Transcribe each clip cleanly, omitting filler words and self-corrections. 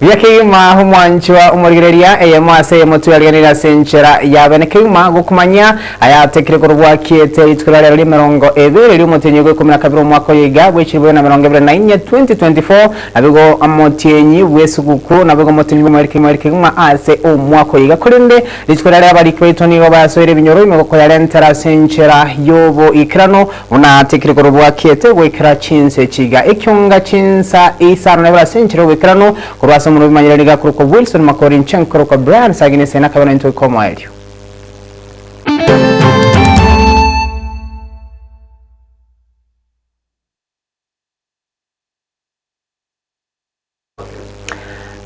Buya kegima omwanchwa omorigereria, eyemo ase eyemo twerigereire ase enchera ya bene kegima gokumanyia ayatekire korwa bwakiete rituko ria rero ri'emerongo ebere ri'omotienyi gwa ikomi na kabere omwaka oyo iga bwe chilifu bibere na emerongo ebere na inye, 2024, Naboigo omotienyi bw'esuguku, naboigo omotienyi bw'omoerio kegima kegima ase omwaka oyo iga. Korende rituko riria abariki baito nigo basoire ebinyoro ime gokoyarentera ase enchera y'oboikeranu, buna atekire korwa bwakiete goikera chinsa echi iga. Ekionga chinsa isano na ibere ase enchera y'oboikeranu, korwa ase omonwa bw'emanyereri iga akorokwa Wilson Makori, inche nkorokwa Brian Sagini Esena, akaba naintwe goika omoerio.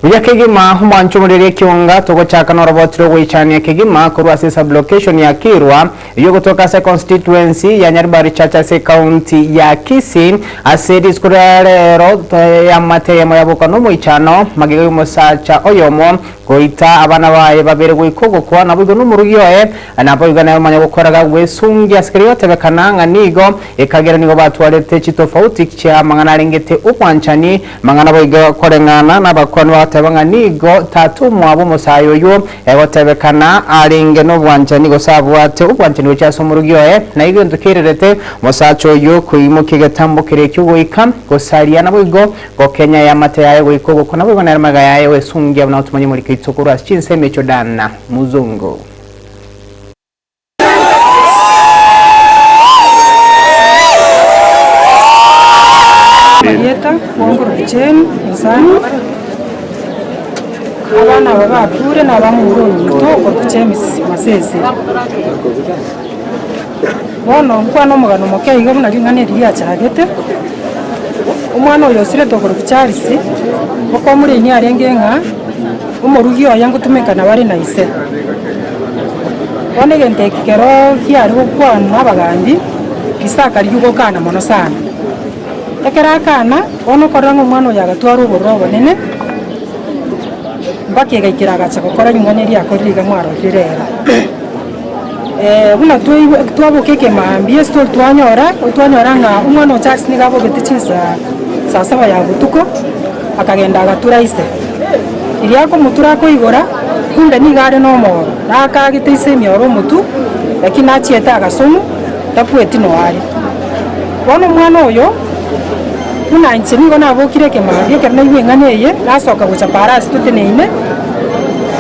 Buya kegima, omwancho omoreri ekionga, togochaka noroboti rogoichania kegima korwa ase esublocation ya Kirwa, eyio egotoka ase econstituency ya Nyaribari Church ase ecounty ya Kisii. Ase rituko ria rero eamate eyemo yaboka nomoichano magega yomosacha oyomo Goita abana baye babere goika ogokwa, naboigo nomorugi oye, naboigo nere omanye gokora gagwesungia ase keria gotebekana ng'a nigo, ekagera nigo batwarete chitofauti chi'amang'ana arengete obwanchani, mang'ana boigo koreng'ana nabakuani bagoteba ng'a nigo tata omwabo omosae oyio, egotebekana arenge nobwanchani gose abwate obwanchani gochia ase omorugi oye, na igo egento kererete omosacha oyio koimokia egetambo keria ekio goika gosaria, naboigo Gokenya eamate yaye goika ogokwa, naboigo nere magega yaye gwesungia buna otomanye moriko oito korwa ase chinsemo echio Dana Muzungu. Amarieta, Wonguru Jane, Mosani, Abana aba bakure nabamura ominto okorokwa James Masese. Bono nkwane omogano moke iga buna ring'ana eri riachagete, omwana oyo osirete okorokwa Charles, okomoreini arenge ng'a omorugi oye ngotumeka nabo are na ise. Bono egento eke kero kiare gokwanwa na abagambi, ise akarigia gokana mono sana. Ekero akana, bono okorora ng'a omwana oyo agatwara obororo obonene, mpaka egaikera agacha gokora ring'ana eria akorire iga mwarorire rero. Buna twaigwe twaboka ekemaambia ase tori twanyora, twanyora ng'a omwana o Charles nigo abogete chinsa saa saba ya botuko, akagenda agatura ise. Riria akomotura akoigora, kumbe nigo are na omoro, nakagete ise emioro omotwe, lakini nachiete agasomwa, takweti noyo are. Bono omwana oyo, buna inche nigo nabokire ekemaambia ekero naigwa eng'ana eye, nasoka gocha paara ase toteneine,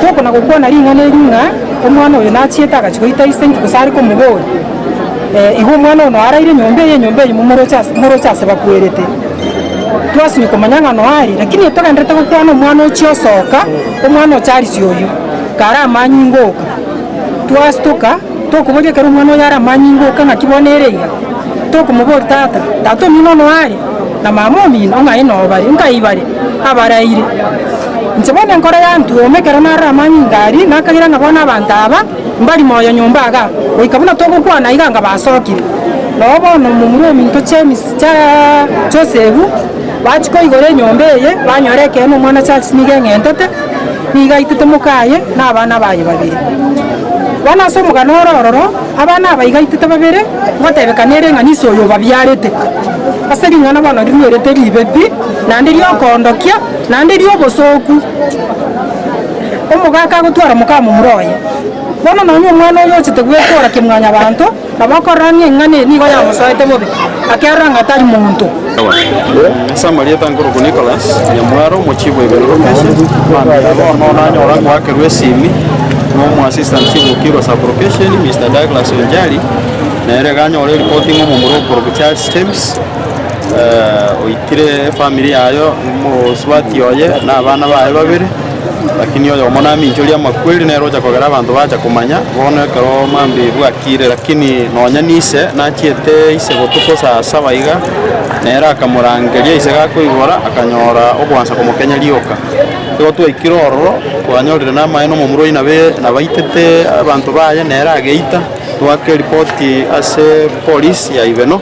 tokona gokwana ring'ana eri ng'a. Omwana oyo nachiete agachia goita ise inki gose are komoboria? Igo omwana oyo noyo araire enyomba eye, enyomba eye momoroche ase moroche ase bakwerete. Twasinywa komanya ng'a noyo aria, lakini togenderete gokwana omwana ochia osoka, omwana o Charles oyio, kare amanyinga oka. Twastoka, tokoboria ekero omwana oyo are amanyinga oka ng'aki bono ere iga, tokomoboria tata, tata omino noyo aria, na mama omino ng'ai noo bare, nkai bare, abaraire. Inche bono enkoro yantuoma ekero narora amanyinga aria, nakagira ng'a bono abanto aba mbari moyo nyomba igaa, goika buna togokwana iga anga basokire. Noo bono momura ominto James cha Josefu bachia koigora enyomba eye, banyora ekeene omwana Charles nigo eng'entete, nigo aitete mokaye na abana baye babere. Bono ase omogano ore ororo, abana aba iga aitete babere, ngotebekana ere ng'a nise oyo obabiarete. Ase ring'ana bono riruerete ribe pi, naende riokoondokia. Naende ri'obosooku, omogaka agotwara mokamomura oye. Bono nonya omwana oyo ochete gwekora kemwanyabanto, nabo okorora ng'a eng'ana eye nigo yamosoete bobe, akerora ng'a tari monto. Ase amarieta nkorokwa Nicholas Nyamwaro, omochief o Ibero Location, mambia bono nanyora ngoakerwa esimi na omo assistant chief o Kirwa sub location Mister Douglas Onjari, nere iga anyore eripoti ng'a omomura okorokwa Charles James. Oitire efamiri yaye, omosubati oye, na abana baye babere, lakini oyomo naminchorie amakweri nere ocha kogera abanto bacha komanya, bono ekero mambia bwakire. Lakini nonya na ise nachiete ise botuko saa saba iga, nere akamorangeria ise gakoigora, akanyora ogoansa komokenya rioka. Igo twaikire ororo, twanyorire namaene omomura oyio nabe nabaitete abanto baye nere ageita, twaka eripoti ase polisi ya Ibeno.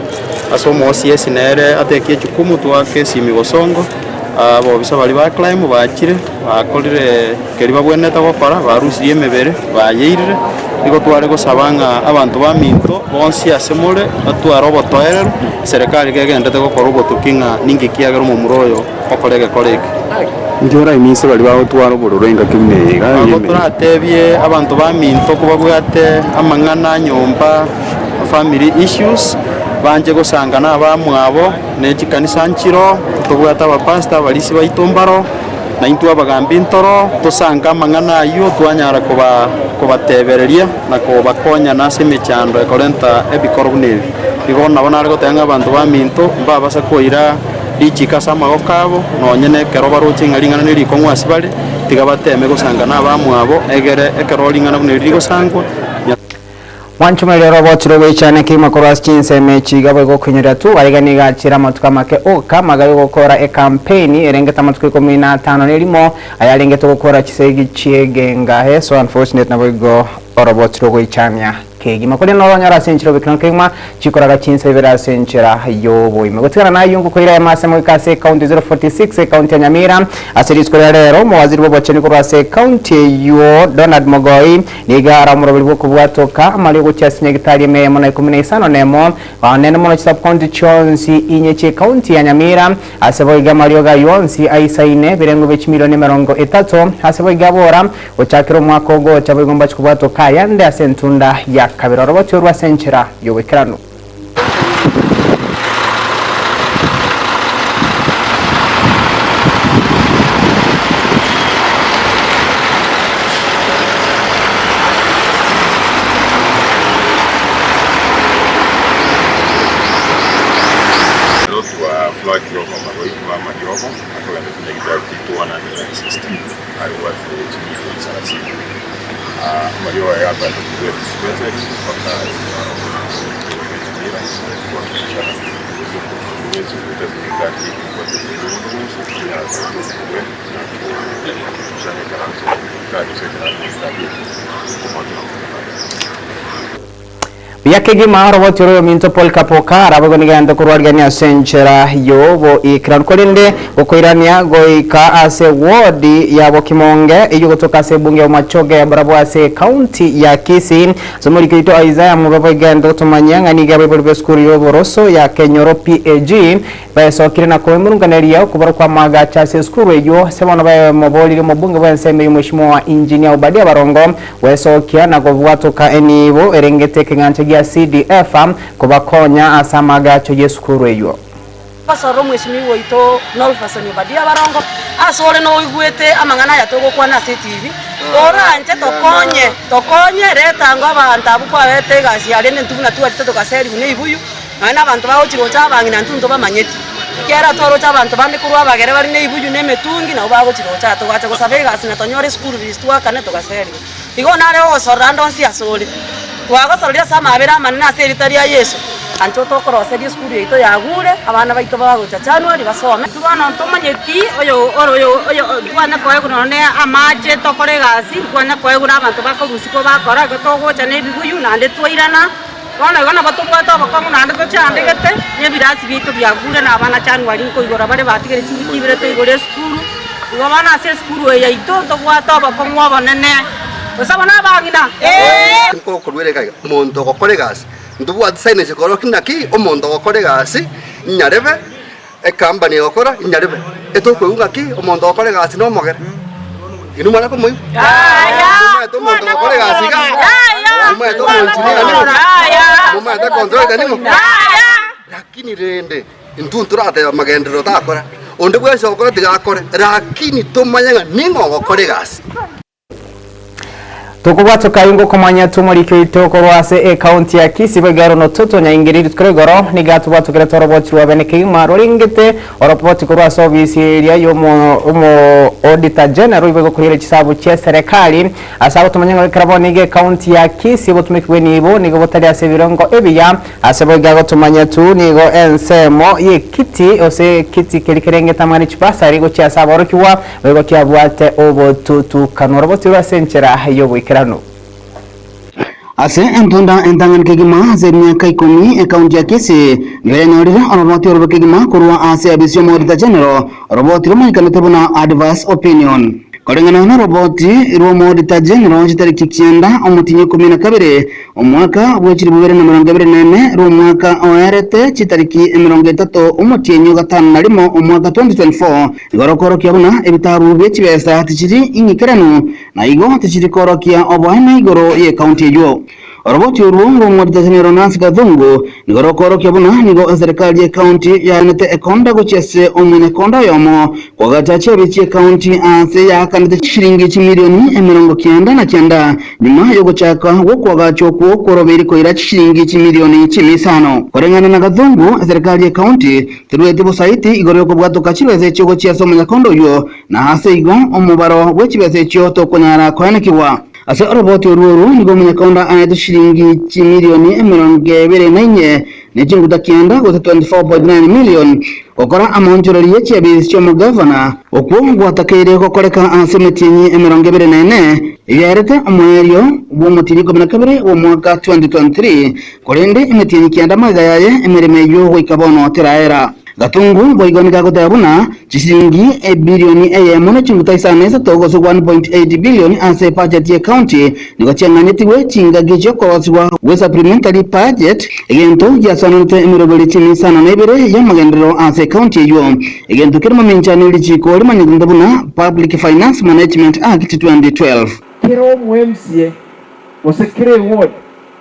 Ase omoosiesi nere atekie echukumu twake esimi bosongo, abobisa baria ba crime bachire bakorire keria babwenerete gokora, barusirie emebere bayeirire. Nigo tware gosaba ng'a abanto baminto bonsi ase more batware obotoereru, eserekari kegenderete gokora obotuki ng'a ninki kiagera omomura oyo okora egekora eke. Inki oraimise baria bagotwara obororo engaki buna eye iga Nabo y'emeremo? toratebie abanto baminto kobabwate amang'ana a nyomba, family issues, banche gosanga na abamwabo, ne chikanisa nchiro, tobwate abapastor, abarisia baito mbaro, na intwe abagambi ntoro, tosange amang'ana ayio twanyara koba kobatebereria na kobakonyana ase emechando ekorenta ebikoro buna ebi. Igo nabo nare goteba ng'a abanto baminto mbabasa koira Richiiko ase amagoko abo, nonye nekero baroche ng'a ring'ana nerikong'u ase bare, tiga bateeme gosanga nabamwabo, egere ekero ring'ana buna eri rigosangwa, Nyasae. Mwanchomoreri oroboti rw'ogoichania kegima korwa ase chinsemo echi iga boigo okoinyoria tu, aiga nigo achire amatuko amake oka amaga y'ogokora ekampeini erengete amatuko ikomi na atano na erimo ayarengete gokora chisegi chi'egengahe so unfortunate naboigo oroboti rw'ogoichania kegima. Korende noronyore ase enchera obekirwe kegima, chikoraga chinsa ibere ase enchera y'oboime. Gotigana nayio ngokoira emo ase moika ase ecounty 046 ecounty ya Nyamira. Ase rituko ria rero omowaziri bw'obochenu korwa ase ecounty eyio Donald Mogoi nigo are omoroberi bw'okobwatoka amare gochia ase nyagitari emia eyemo na ikomi na isano na emo onene mono chisubcounty chionsi inye chi'ecounty ya Nyamira. Ase boigo amariogo ayio onsi aisaine ebirengo bie chimilioni emerongo etato. Ase boigo abora, Gochakera omwaka ogocha boigo mbache kobwatoka ayande ase entunda ya kabere oroboti orwo ase enchera y'oboikeranu. Agwo ase chimilioni sarasini, amariogo aya gakoenda korwa edispensary mpaka Nyamira kuhakikisha bwensi goeta ase nyagitari yaito ebwate obobe bonde bwensi onyare koreta obobe na kuhakikisha ng'a ekaranso nyagitari gose ekerasi nyagitari eye nkomoakera amang'ana aya. Buya kegima oroboti orw'oyominto Polycarp Okara boigo nigo aente korwarigania ase enchera y'oboikeranu korende gokoirania goika ase ward ya Bokimonge eyio gotoka ase ebunge ya Bomachoge barabwo ase ecounty ya Kisii. Ase omoriki oito Isaiah Mube boigo aente gotomanyia ng'a nigo abaibori b'esukuru y'oboroso ya Kenyoro PAG Baesokire na koemurunganeria okobora kw'amaagacho ase esukuru eyio, ase bono baemoboririe omobunge bw'ensemo eyio Mweshimiwa Engineer Obadia Barongo gwesokia na kobwatoka enibo erengete ekeng'ancho gia CDF kobakonya ase amaagacho y'esukuru eyio. Gosorora omweshimiwa oito Nolpherson Obadia Barongo, ase ore noigwete amang'ana aya togokwana ase etibi, oranche tokonye, tokonye, reta ango abanto abwo kwabete egasi aria rende intwe buna twachete togaserigwa na ebibuyu, Nonya nabanto bagochia gocha abang'ina intwe ntobamanyeti, ekiagera twaroche abanto bande korwa abagere bare neibuyu na emetungi nabo bagochia gocha aa. Togacha gosaba egasi na tonyore eschool fees twakane togaserigwa. Igo nare ogosorora ande onsi asore, twagosororia ase amabera amanene ase erieta ria Yeso, ancha otokoroseria esukuru yaito yagure, abana baito bagocha January basome. Intwe bono ntomanyeti oyo ore oyo oyo ntwanya koegwa nonya na amache tokore egasi, ntwanya koegwa na abanto bakorusia kobakora, igo togocha na ebibuyu naende twairana. Bono igo nabo tobwate obokong'u naende tochandegete nebirasi biaito biagure na abana January nkoigora bare batigire chiwiki ibere toigore esukuru. Igo bono ase esukuru eye yaito ntobwate obokong'u obonene. Gose aba nabang'ina? Ee! Nkokorwera iga iga, omonto ogokora egasi, ntobwati signage ekorokia naki omonto ogokora egasi nyarebe, Ecompany egokora inyarebe, etokoigwa ng'aki omonto ogokora egasi nomogere. Inwe mwana komoigwa? Momanyete omonto ogokora egasi iga? Momanyete omoengineer nigo? Momanyete contractor nigo? Lakini rende intwe ntorateba magenderero takora, onde bwensi ogokora tiga akore, lakini tomanye ng'a ning'o ogokora egasi. Tokobwatoka ingo okomanya tw'omoriki oito korwa ase ecounty ya Kisii boigo Nototo Nyaingiri rituko ria igoro nigo atobwatokerete oroboti rwa bene kegima rorengete oropoti korwa ase obisi eria y'omo omo Auditor General igo egokoira chisabu chia eserekari ase agotomanya ng'a ekero bono nigo ecounty ya Kisii obotumeki bw'enibo nigo botari ase ebirengo ebiya Ase boigo agotomanya tu nigo ensemo y'ekiti gose ekiti keria kerengete amang'ana e chibasari gochia ase aborokigwa, boigo kiabwate obotutukanu orobotirwe ase enchera y'oboikeranu. Ase entunda entang'ani kegima ase emiaka ikomi, ekaunti ya Kisii nigo yanyorire oroboti orobe kegima korwa ase abisi y'Omoauditor General, oroboti romanyekanete buna Adverse Opinion. Koreng'ana noroboti rw'Omoodita General chitariki kianda omotienyi 12, omwaka bwe chilifu bibere na emerongo ebere na ene, rw'omwaka oerete chitariki 30 omotienyi o gatano na rimo omwaka 2024, nigo rokorokia buna ebitabu bie chibesa tichiri ing'ikeranu na igo tichiri korokia oboene igoro y'ekaunti eyio. Oroboti orwo rw'Omoodita General Nancy Gathungu nigo rokoorokia buna nigo eserekari y'ecounty yaenete ekonda gochia ase omonyakonda oyomo koagacha chiabe chi'ecounty aase yaakanete chishilingi chimilioni 99 nyuma y'ogochaka gw'okoagacha okwo kworobeiri koira chishilingi chimilioni chimisano. Koreng'ana na Gathungu, eserekari y'ecounty terueti bosaiti igoro y'okobwatoka chibesa echio gochia ase omonyakonda oyio na ase igo omobaro bw'echibesa echio tokonyara koenekigwa. Ase oroboti orwo orwo nigo omonyakonda aetwe chilingi chimilioni 24 ne chinguta kianda, gose 24.9 million, gokora amaonchoreri ye chiabisi chi'omogavana. Okwo gwatakeire gokoreka ase emetienyi 24 eyaerete omoerio bw'omotienyi 12 bw'omwaka 2023, korende emetienyi kianda magega yaye emeremo eyio goika bono teraera. Gatungu boigo nigo agoteba buna chisiringi ebilioni eyemo ne chinguta isano na isato gose 1.8 billion ase ebudget ye county nigo chiang'anyetigwe chingaki chi'okorosigwa gwe supplementary budget, egento giasoanerete emeroberi chimi isano na ibere y'amagenderero ase ecounty eyio. Egento kere mamincha ne richiko rimanyekanete buna Public Finance Management Act 2012. Kera omo-MCA gose kera eward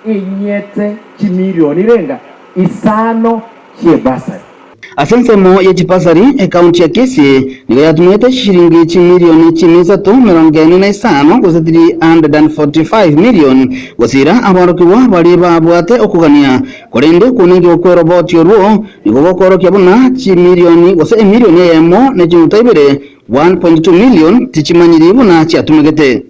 enyete chimilioni renga isano chi'ebasari. Ase ensemo ye chibasari, ekaunti ya Kisii nigo yatumete chishilingi chimilioni chimisato 45 gose 345 million gosiira aborokigwa baria babwate okogania, korende okounenkiwa kw'eroboti orwo nigo gokoorokia buna chimilioni gose emilioni eyemo ne chinguta ibere, 1.2 million, tichimanyiri buna chiatumegete.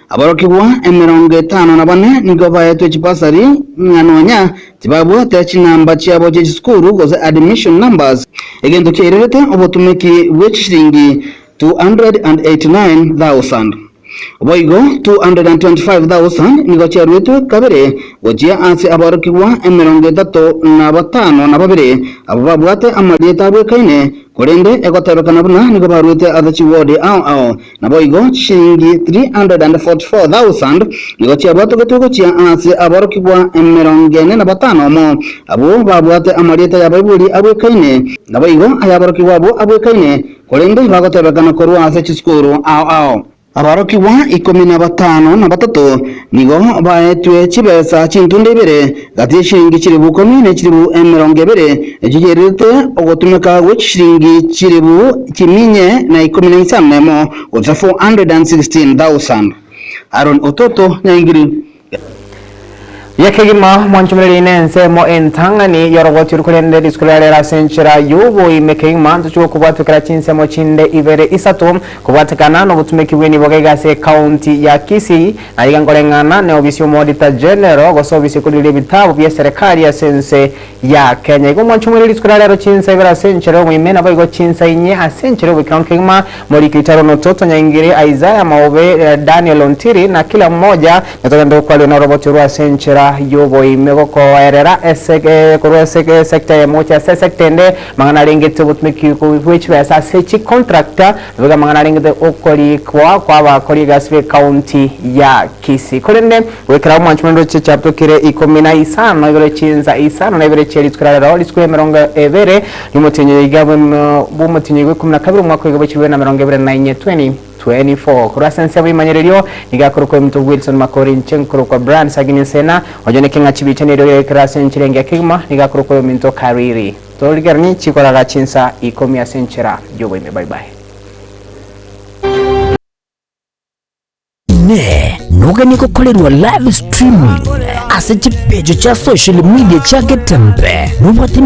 Aborokigwa 54 nigo baetwe chibasari ng'a nonya tibabwate chinamba chiabo chie chisukuru gose admission numbers, egento kiairerete obotumeki bwe chishilingi 289,000. Boigo 225,000 nigo chiaruetwe kabere gochia ase aborokigwa 35 abwo babwate amarieta abwekaine, korende egotebekana buna nigo baruete ase chiwodi ao ao. Naboigo chishilingi 344,000 nigo chiabwatogetwe gochia ase aborokigwa 45 omo, abwo babwate amarieta y'abaibori abwekaine, naboigo ayaborokigwa abwo abwekaine, korende bagotebekana korwa ase chisukuru ao ao. Aborokigwa 53 nigo baetwe chibesa chintunda ibere gati y'eshilingi 10,000 ne 20,000 echio chiairerete ogotumeka gwe chishilingi 415,000 gose 416,000. Aaron Ototo, Nyaingiri. Yakegima mwanchomereri nensemo entang'ani yorogoti korende risuko ria rero ase enchera y'oboime kegima ntochi gokobwatukera chinsemo chinde ibere isato kobwatekana nobotumeki bw'enibo gaiga ase ekaunti ya Kisii na iga nkoreng'ana na obisi y'Omoodita General gose obisi ekorigereria ebitabu bia eserekari ase ense ya Kenya. Igo mwanchomereri risuko ria rero chinsa ibere ase enchera y'oboime naboigo chinsa inye ase enchera y'oboikeranu kegima Moriki Oitaro Nototo Nyaingiri Isaiah Maobe Daniel Ontiri na kila mmoja netogende gokwaria noroboti orwa ase enchera y'oboime gokoerera ese korwa ase esector eyemo gochia ase esector ende mang'ana arengete obotumeki bwe chibesa ase chicontractor naboigo amang'ana arengete okorikwa kwa abakori egasi be county ya Kisii. Korende goikera omwancho monene chechapter kere 15 igoro chinsa 52 chia rituko ria rero rituko 20 riomotienyi iga bw'omotienyi gwa 12 omwaka oiga bwa 2024 2024 korwa ase ense bw'imanyererio niga akorokwa omonto Wilson Makori inche nkorokwa Brian Sagini Nsena oyo neke ng'a chibicha nerio gekera ase enchera engiya kegima niga akorokwa ominto Kariri torigerani chikorara chinsa 10 ase enchera y'oboime. Bye bye. Inee! Noganie gokorerwa live streaming ase chipeji chia social media chia Getembe? Nobwate.